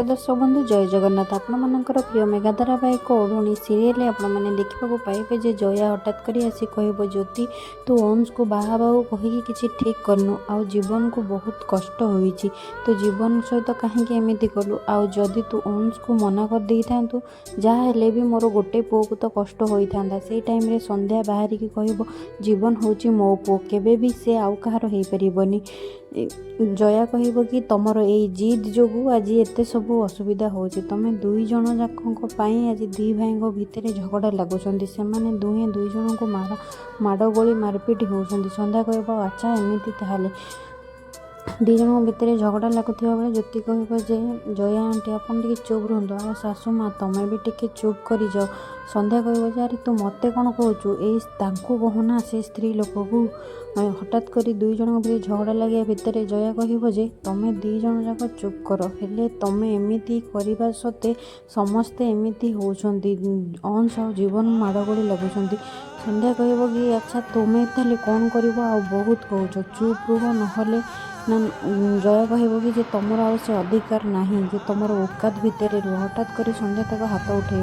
ଦର୍ଶକ ବନ୍ଧୁ, ଜୟ ଜଗନ୍ନାଥ। ଆପଣମାନଙ୍କର ପ୍ରିୟ ମେଘା ଧାରାବାହିକ ଓଢ଼ଣୀ ସିରିଏଲରେ ଆପଣମାନେ ଦେଖିବାକୁ ପାଇବେ ଯେ ଜୟା ହଠାତ୍ କରି ଆସି କହିବ, "ଜ୍ୟୋତି, ତୁ ଅଂଶକୁ ବାହା ହେବାକୁ କହିକି କିଛି ଠିକ୍ କରିନୁ ଆଉ ଜୀବନକୁ ବହୁତ କଷ୍ଟ ହୋଇଛି। ତୁ ଜୀବନ ସହିତ କାହିଁକି ଏମିତି କଲୁ? ଆଉ ଯଦି ତୁ ଅଂଶକୁ ମନା କରିଦେଇଥାନ୍ତୁ, ଯାହା ହେଲେ ବି ମୋର ଗୋଟେ ପୁଅକୁ ତ କଷ୍ଟ ହୋଇଥାନ୍ତା।" ସେଇ ଟାଇମ୍ରେ ସନ୍ଧ୍ୟା ବାହାରିକି କହିବ, "ଜୀବନ ହେଉଛି ମୋ ପୁଅ, କେବେ ବି ସେ ଆଉ କାହାର ହେଇପାରିବନି।" ଜୟା କହିବ କି ତମର ଏଇ ଜିଦ୍ ଯୋଗୁଁ ଆଜି ଏତେ ସବୁ ଅସୁବିଧା ହେଉଛି। ତମେ ଦୁଇ ଜଣ ଯାକଙ୍କ ପାଇଁ ଆଜି ଦୁଇ ଭାଇଙ୍କ ଭିତରେ ଝଗଡ଼ା ଲାଗୁଛନ୍ତି। ସେମାନେ ଦୁହେଁ ଦୁଇ ଜଣଙ୍କୁ ମାଡ଼ଗୋଳି ମାରପିଟ ହେଉଛନ୍ତି। ସନ୍ଧ୍ୟା କହିବ, "ଆଚ୍ଛା, ଏମିତି ତାହେଲେ?" ଦୁଇ ଜଣଙ୍କ ଭିତରେ ଝଗଡ଼ା ଲାଗୁଥିବା ବେଳେ ଜ୍ୟୋତି କହିବ ଯେ ଜୟା ଆଣ୍ଟି, ଆପଣ ଟିକେ ଚୁପ୍ ରୁହନ୍ତୁ, ଆଉ ଶାଶୁ ମା, ତମେ ବି ଟିକେ ଚୁପ୍ କରିଯାଅ। ସନ୍ଧ୍ୟା କହିବ ଯେ ଆରେ, ତୁ ମୋତେ କ'ଣ କହୁଛୁ? ଏଇ ତାଙ୍କୁ କହୁନା, ସେ ସ୍ତ୍ରୀ ଲୋକକୁ। ହଠାତ୍ କରି ଦୁଇ ଜଣଙ୍କ ଭିତରେ ଝଗଡ଼ା ଲାଗିବା ଭିତରେ ଜୟା କହିବ ଯେ ତମେ ଦୁଇ ଜଣ ଯାକ ଚୁପ୍ କର। ହେଲେ ତମେ ଏମିତି କରିବା ସତ୍ତ୍ୱେ ସମସ୍ତେ ଏମିତି ହେଉଛନ୍ତି, ଅଂଶ ଆଉ ଜୀବନ ମାଡ଼ଗୋଳି ଲାଗୁଛନ୍ତି। ସନ୍ଧ୍ୟା କହିବ କି ଆଚ୍ଛା, ତୁମେ ତାହେଲେ କ'ଣ କରିବ? ଆଉ ବହୁତ କହୁଛ, ଚୁପ୍ ରୁହ ନହେଲେ। ନା, ଜୟା କହିବ କି ଯେ ତମର ଆଉ ସେ ଅଧିକାର ନାହିଁ ଯେ ତମର ଔକାତ ଭିତରେ ରୁହ। ହଠାତ୍ କରି ସନ୍ଧ୍ୟା ତାକୁ ହାତ ଉଠେଇବ।